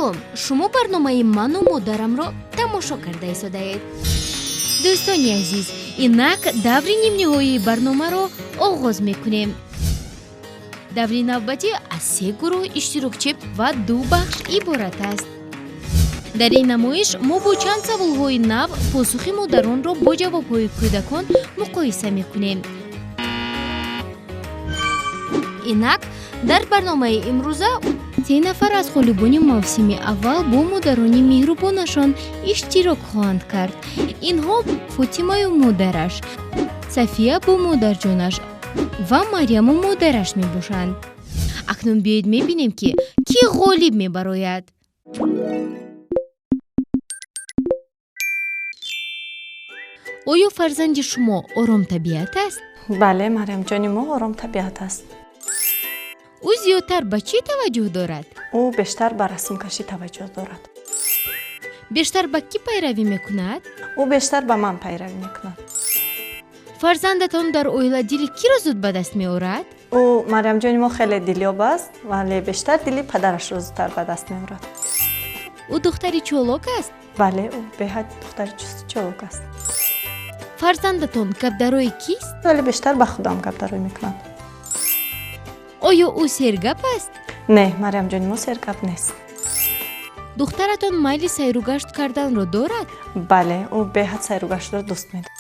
Салом, шумо барномаи ману модарамро тамошо карда истодаед. Дӯстони азиз, инак даври нимниҳоии барномаро оғоз мекунем. Даври навбатӣ аз се гурӯҳ иштирокчӣ ва ду бахш иборат аст. Дар ин намоиш мо бо чанд саволҳои нав посухи модаронро бо ҷавобҳои кӯдакон муқоиса мекунем. Инак дар барномаи имрӯза се нафар аз ғолибони мавсими аввал бо модарони меҳрубонашон иштирок хоҳанд кард. Инҳо Фотимаю модараш, Сафия бо модарҷонаш ва Марьяму модараш мебошанд. Акнун биёед мебинем, ки кӣ ғолиб мебарояд. Оё фарзанди шумо оромтабиат аст? Бале, Марьямҷони мо оромтабиат аст. Ӯ зиёдтар ба чӣ таваҷҷӯҳ дорад? Ӯ бештар ба расмкашӣ таваҷҷӯҳ дорад. Бештар ба кӣ пайравӣ мекунад? Ӯ бештар ба ман пайравӣ мекунад. Фарзандатон дар оила дили киро зуд ба даст меорад? Ӯ Марьямҷони мо хеле дилёб аст, вале бештар дили падарашро зудтар ба даст меорад. Ӯ духтари чолок аст? Бале, ӯ беҳад духтари чусту чолок аст. Фарзандатон гапдарои кист? Вале бештар ба худам гапдарой мекунад. Оё ӯ сергап аст? Не, Марьямҷони мо сергап нест. Духтаратон майли сайругашт карданро дорад? Бале, ӯ беҳад сайругаштро дӯст медорад.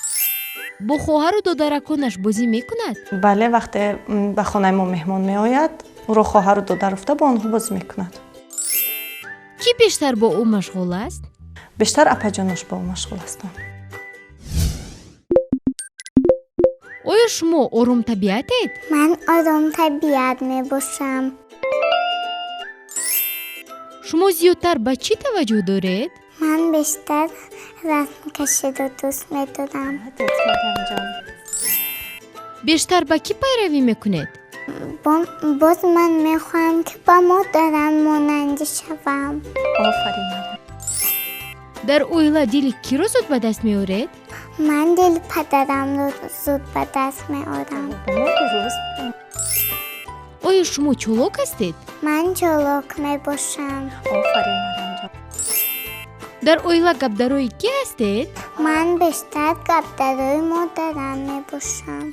Бо хоҳару додараконаш бозӣ мекунад? Бале, вақте ба хонаи мо меҳмон меояд, ӯро хоҳару додар уфта бо онҳо бозӣ мекунад. Кӣ бештар бо ӯ машғул аст? Бештар апаҷонош бо ӯ машғул ҳастанд. Оё шумо оромтабиатед? Ман оромтабиат мебошам. Шумо зиёдтар ба чӣ таваҷҷӯҳ доред? Ман бештар расмкаширо дӯст медорам. Бештар ба кӣ пайравӣ мекунед? Боз ман мехоҳам, ки ба модарам монандӣ шавам. Офарин. Дар оила дили киро зуд ба даст меоред? Ман дили падарамро зуд ба даст меорам. Оё шумо чолок ҳастед? Ман чолок мебошам. Офарин, Марьямҷон. Дар оила гапдарои кӣ ҳастед? Ман бештар гапдарои модарам мебошам.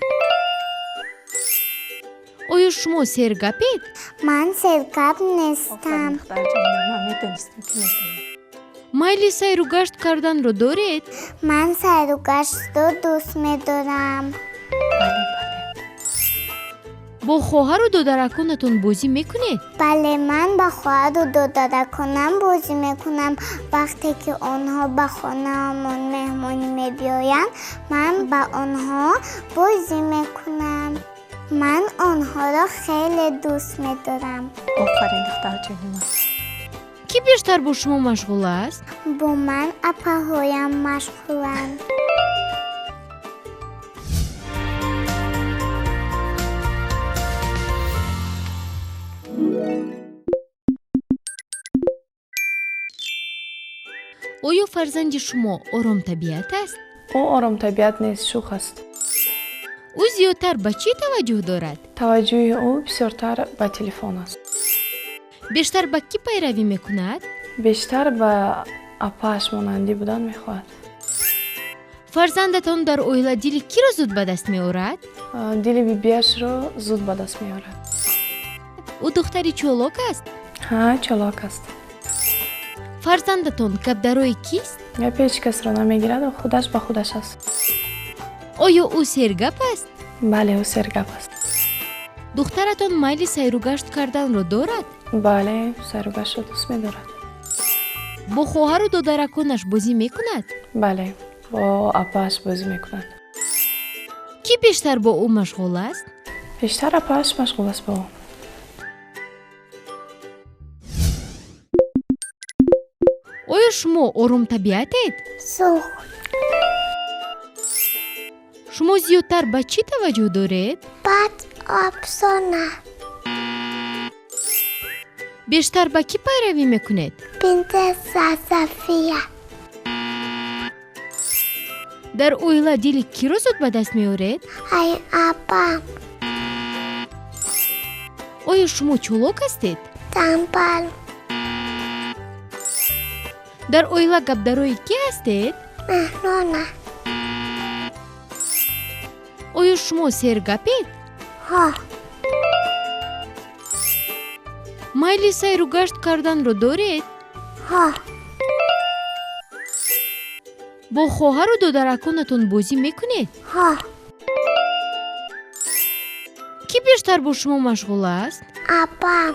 Оё шумо сергапед? Ман сергап нестам. Майли сайругашт карданро доред? Ман сайругаштро дӯст медорам. Бале, бале. Бо хоҳару додараконатон бозӣ мекунед? Бале, ман ба хоҳару додараконам бозӣ мекунам. Вақте ки онҳо ба хонаамон меҳмонӣ мебиёянд, ман ба онҳо бозӣ мекунам. Ман онҳоро хеле дӯст медорам. Офарин, духтарҷони ман. Кӣ бештар бо шумо машғул аст? Бо ман апаҳоям машғуланд. Оё фарзанди шумо оромтабиат аст? Ӯ оромтабиат нест, шӯх аст. Ӯ зиёдтар ба чӣ таваҷҷӯҳ дорад? Таваҷҷӯҳи ӯ бисёртар ба телефон аст. Бештар ба кӣ пайравӣ мекунад? Бештар ба апааш монандӣ будан мехоҳад. Фарзандатон дар оила дили киро зуд ба даст меорад? Дили бибиашро зуд ба даст меорад. Ӯ духтари чолок аст? Ҳа, чолок аст. Фарзандатон гапдарои кист? Гапи ҳеҷ касро намегирад, худаш ба худаш аст. Оё ӯ сергап аст? Бале, ӯ сергап аст. Духтаратон майли сайругашт карданро дорад? Бале, сайругаштро дӯст медорад. Бо хоҳару додараконаш бозӣ мекунад? Бале, бо апааш бозӣ мекунад. Кӣ бештар бо ӯ машғул аст? Бештар апааш машғул аст бо ӯ. Оё шумо оромтабиатед? Сух. Шумо зиёдтар ба чӣ таваҷҷӯҳ доред? Бад афсона. Бештар ба кӣ пайравӣ мекунед? Принсесса София. Дар оила дили киро зуд ба даст меоред? Ай апам. Оё шумо чолок ҳастед? Танбал. Дар оила гапдарои кӣ ҳастед? Меҳрона. Оё шумо сергапед? Ҳо. Майли сайру гашт карданро доред? Ҳо. Бо хоҳару додараконатон бозӣ мекунед? Ҳо. Кӣ бештар бо шумо машғул аст? Апам.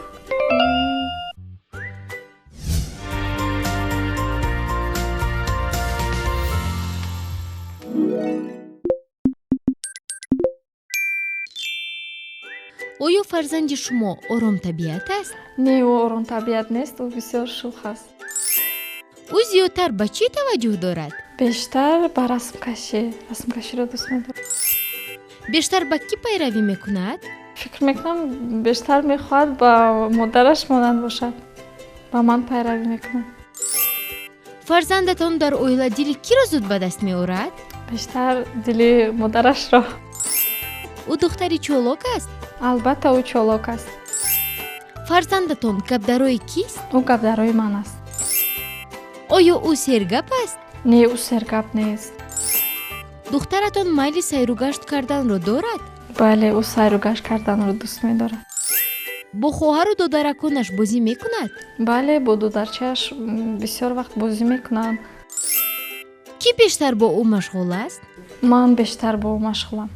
Оё фарзанди шумо оромтабиат аст? Не, ӯ оромтабиат нест, ӯ бисёр шӯх аст. Ӯ зиёдтар ба чӣ таваҷҷӯҳ дорад? Бештар ба расмкашӣ. Расмкаширо дӯст медорад. Бештар ба кӣ пайравӣ мекунад? Фикр мекунам, бештар мехоҳад ба модараш монанд бошад. Ба ман пайравӣ мекунад. Фарзандатон дар оила дили киро зуд ба даст меорад? Бештар дили модарашро. Ӯ духтари чолок аст? Албатта, ӯ чолок аст. Фарзандатон гапдарои кист? Ӯ гапдарои ман аст. Оё ӯ сергап аст? Не, ӯ сергап нест. Духтаратон майли сайругашт карданро дорад? Бале, ӯ сайругашт карданро дӯст медорад. Бо хоҳару додараконаш бозӣ мекунад? Бале, бо додарчааш бисёр вақт бозӣ мекунанд. Кӣ бештар бо ӯ машғул аст? Ман бештар бо ӯ машғулам.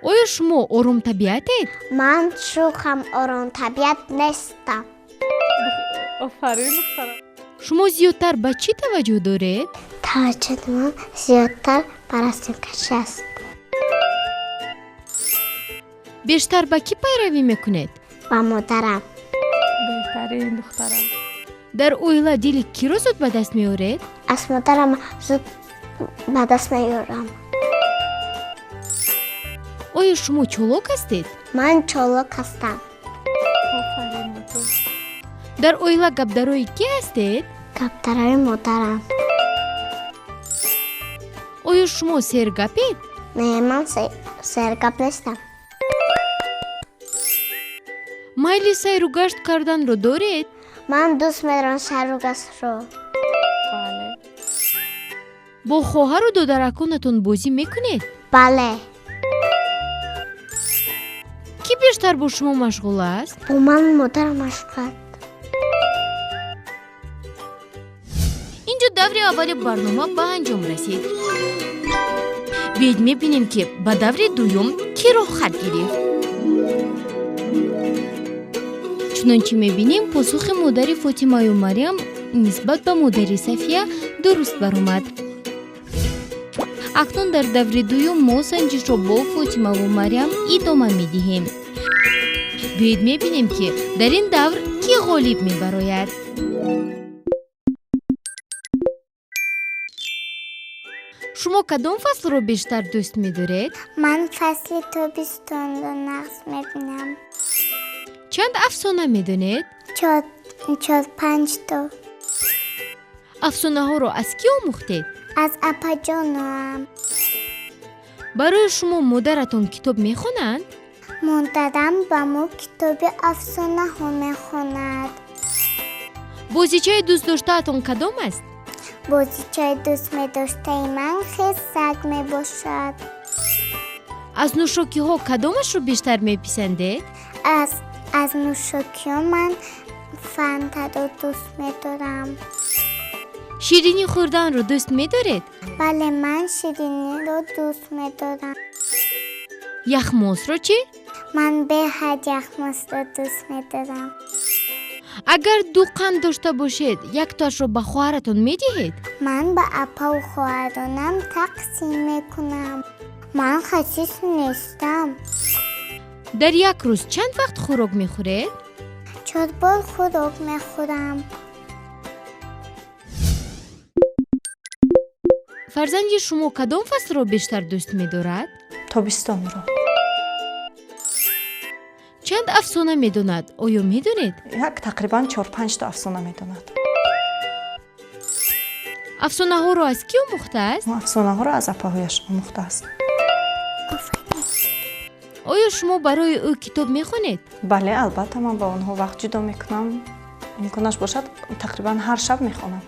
Оё шумо оромтабиатед? Ман шӯхам, оромтабиат нестам. Офарин, духтарам. Шумо зиёдтар ба чӣ таваҷҷӯҳ доред? Таваҷҷӯҳи ман зиёдтар ба расмкашӣ аст. Бештар ба кӣ пайравӣ мекунед? Ба модарам. Беҳтарин духтарам. Дар оила дили киро зуд ба даст меоред? Аз модарам зуд ба даст меорам. Оё шумо чолок ҳастед? Ман чолок ҳастам. Офарин ба ту. Дар оила гапдарои кӣ ҳастед? Гапдарои модарам. Оё шумо сергапед? Не, ман сергап нестам. Майли сайру гашт карданро доред? Ман дӯст медорам сайру гаштро. Бале. Бо хоҳару додараконатон бозӣ мекунед? Бале. Кӣ бештар бо шумо машғул аст? Бо ман модарам машғул аст. Инҷо даври аввали барнома ба анҷом расид. Биёед мебинем, ки ба даври дуюм кӣ роҳхат гирифт. Чунончи мебинем, посухи модари Фотимаю Марьям нисбат ба модари Сафия дуруст баромад. Акнун дар даври дуюм мо санҷишро бо Фотимаву Марьям идома медиҳем. Биёед мебинем, ки дар ин давр кӣ ғолиб мебарояд. Шумо кадом фаслро бештар дӯст медоред? Ман фасли тобистонро нағз мебинам. Чанд афсона медонед? 4-5 то. Афсонаҳоро аз кӣ омӯхтед? Аз апаҷонам. Барои шумо модаратон китоб мехонанд? Модарам ба мо китоби афсонаҳо мехонад. Бозичаи дӯстдоштаатон кадом аст? Бозичаи дӯст медоштаи ман хисак мебошад. Аз нӯшокиҳо кадомашро бештар меписандед? Аз нӯшокиҳо ман фантаро дӯст медорам. Ширинӣ хӯрданро дӯст медоред? Бале, ман шириниро дӯст медорам. Яхмосро чӣ? Ман беҳад яхмосро дӯст медорам. Агар ду қанд дошта бошед, яктоашро ба хоҳаратон медиҳед? Ман ба апаву хоҳаронам тақсим мекунам. Ман хасис нестам. Дар як рӯз чанд вақт хӯрок мехӯред? 4 бор хӯрок мехӯрам. Фарзанди шумо кадом фаслро бештар дӯст медорад? Тобистонро. Чанд афсона медонад? Оё медонед? Як тақрибан 4-5 то афсона медонад. Афсонаҳоро аз кӣ омӯхтааст? Афсонаҳоро аз апаҳояш омӯхтааст. Оё шумо барои ӯ китоб мехонед? Бале, албатта, ман ба онҳо вақт ҷудо мекунам. Имконаш бошад, тақрибан ҳар шаб мехонам.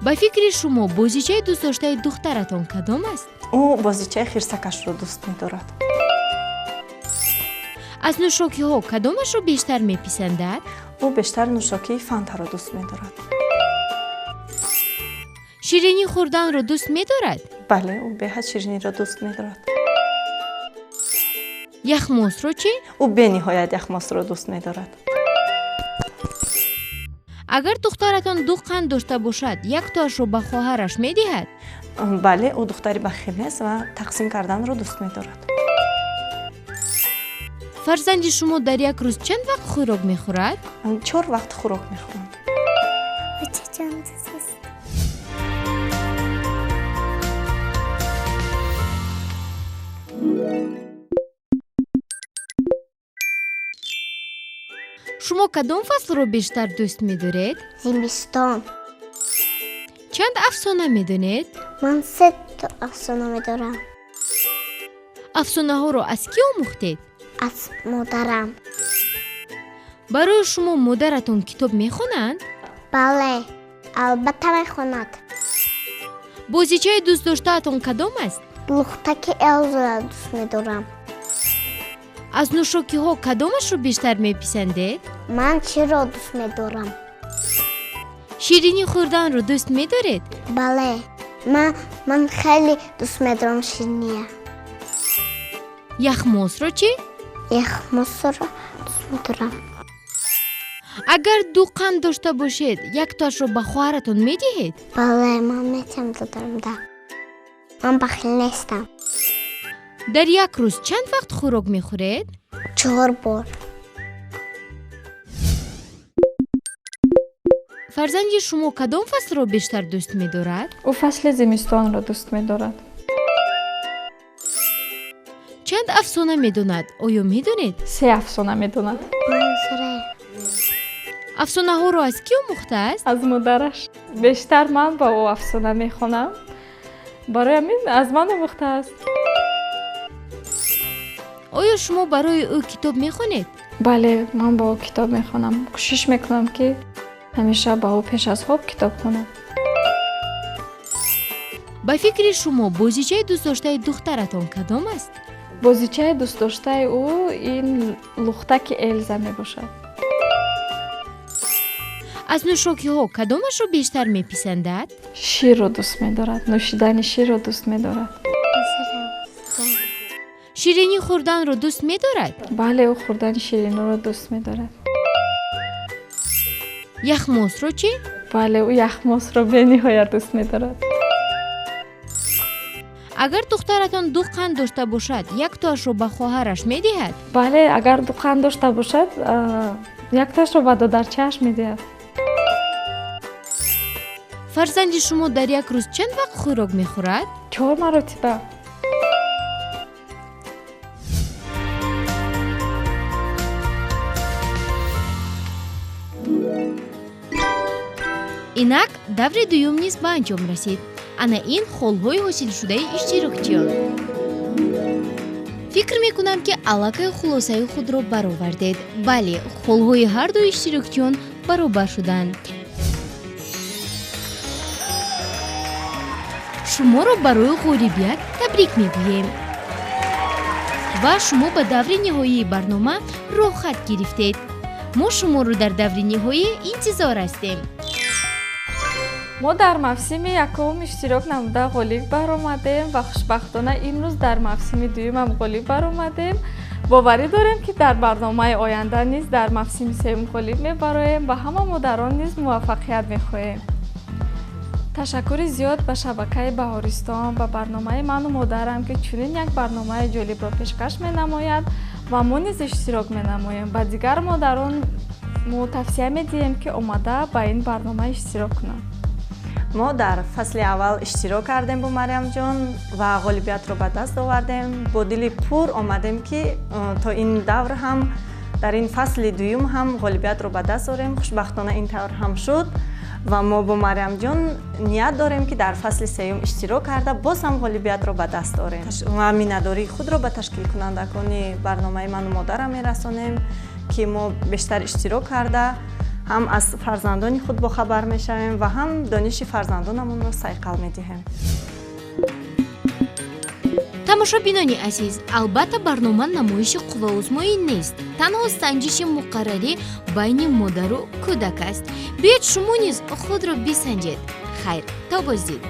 Ба фикри шумо бозичаи дӯстдоштаи духтаратон кадом аст? Ӯ бозичаи хирсакашро дӯст медорад. Аз нӯшокиҳо кадомашро бештар меписандад? Ӯ бештар нӯшокии фантаро дӯст медорад. Ширинӣ хӯрданро дӯст медорад? Бале, ӯ беҳад шириниро дӯст медорад. Яхмосро чӣ? Ӯ бениҳоят яхмосро дӯст медорад. Агар духтаратон ду қанд дошта бошад, яктоашро ба хоҳараш медиҳад? Бале, ӯ духтари бахил нест ва тақсим карданро дӯст медорад. Фарзанди шумо дар як рӯз чанд вақт хӯрок мехӯрад? 4 вақт хӯрок мехӯрад. Бачаҷон, дӯст. Шумо кадом фаслро бештар дӯст медоред? Зимистон. Чанд афсона медонед? Ман 3 то афсона медорам. Афсонаҳоро аз кӣ омӯхтед? Аз модарам. Барои шумо модаратон китоб мехонанд? Бале, албатта мехонад. Бозичаи дӯстдоштаатон кадом аст? Лухтаки Элзаро дӯст медорам. Аз нӯшокиҳо кадомашро бештар меписандед? Ман чиро дӯст медорам? Ширинӣ хӯрданро дӯст медоред? Бале, ман хеле дӯст медорам шириния. Яхмосро чӣ? Яхмосро дӯст медорам. Агар ду қанд дошта бошед, яктоашро ба хоҳаратон медиҳед? Бале, ман метиҳам додарам, да. Ман бахил нестам. Дар як рӯз чанд вақт хӯрок мехӯред? 4 бор. Фарзанди шумо кадом фаслро бештар дӯст медорад? Ӯ фасли зимистонро дӯст медорад. Чанд афсона медонад? Оё медонед? 3 афсона медонад. Афсонаҳоро аз кӣ омӯхтааст? Аз модараш. Бештар ман ба ӯ афсона мехонам. Барои ҳамин аз ман омӯхтааст. Оё шумо барои ӯ китоб мехонед? Бале, ман ба ӯ китоб мехонам. Кӯшиш мекунам, ки ҳамеша ба ӯ пеш аз хоб китоб хонам. Ба фикри шумо бозичаи дӯстдоштаи духтаратон кадом аст? Бозичаи дӯстдоштаи ӯ ин лухтаки Элза мебошад. Аз нӯшокиҳо кадомашро бештар меписандад? Ширро дӯст медорад. Нӯшидани ширро дӯст медорад. Ширинӣ хӯрданро дӯст медорад? Бале, ӯ хӯрдани шириниро дӯст медорад. Яхмосро чӣ? Бале, ӯ яхмосро бениҳоят дӯст медорад. Агар духтаратон ду қанд дошта бошад, яктоашро ба хоҳараш медиҳад? Бале, агар ду қанд дошта бошад, яктоашро ба додарчааш медиҳад. Фарзанди шумо дар як рӯз чанд вақт хӯрок мехӯрад? 4 маротиба. Инак даври дуюм низ ба анҷом расид. Ана ин холҳои ҳосилшудаи иштирокчиён. Фикр мекунам, ки аллакай хулосаи худро баровардед. Бале, холҳои ҳарду иштирокчиён баробар шуданд. Шуморо барои ғолибият табрик мегӯем ва шумо ба даври ниҳоии барнома роҳхат гирифтед. Мо шуморо дар даври ниҳоӣ интизор ҳастем. Мо дар мавсими якум иштирок намуда ғолиб баромадем ва хушбахтона имрӯз дар мавсими дуюмам ғолиб баромадем. Боварӣ дорем, ки дар барномаи оянда низ дар мавсими сеюм ғолиб мебароем ва ҳама модарон низ муваффақият мехоҳем. Ташаккури зиёд ба шабакаи Баҳористон, ба барномаи ману модарам, ки чунин як барномаи ҷолибро пешкаш менамояд ва мо низ иштирок менамоем. Ба дигар модарон мо тавсия медиҳем, ки омада ба ин барнома иштирок кунанд. Мо дар фасли аввал иштирок кардем бо Марьямҷон ва ғолибиятро ба даст овардем. Бо дили пур омадем, ки то ин давр ҳам, дар ин фасли дуюм ҳам ғолибиятро ба даст орем. Хушбахтона ин тавр ҳам шуд. Ва мо бо Марьямҷон ният дорем, ки дар фасли сеюм иштирок карда, боз ҳам ғолибиятро ба даст орем ва миннатдории худро ба ташкилкунандагони барномаи «Ману модарам» мерасонем, ки мо бештар иштирок карда, ҳам аз фарзандони худ бохабар мешавем ва ҳам дониши фарзандонамонро сайқал медиҳем. Тамошобинони азиз, албатта, барнома намоиши қувваозмоӣ нест, танҳо санҷиши муқаррарӣ байни модару кӯдак аст. Биёед, шумо низ худро бисанҷед. Хайр, то боздид.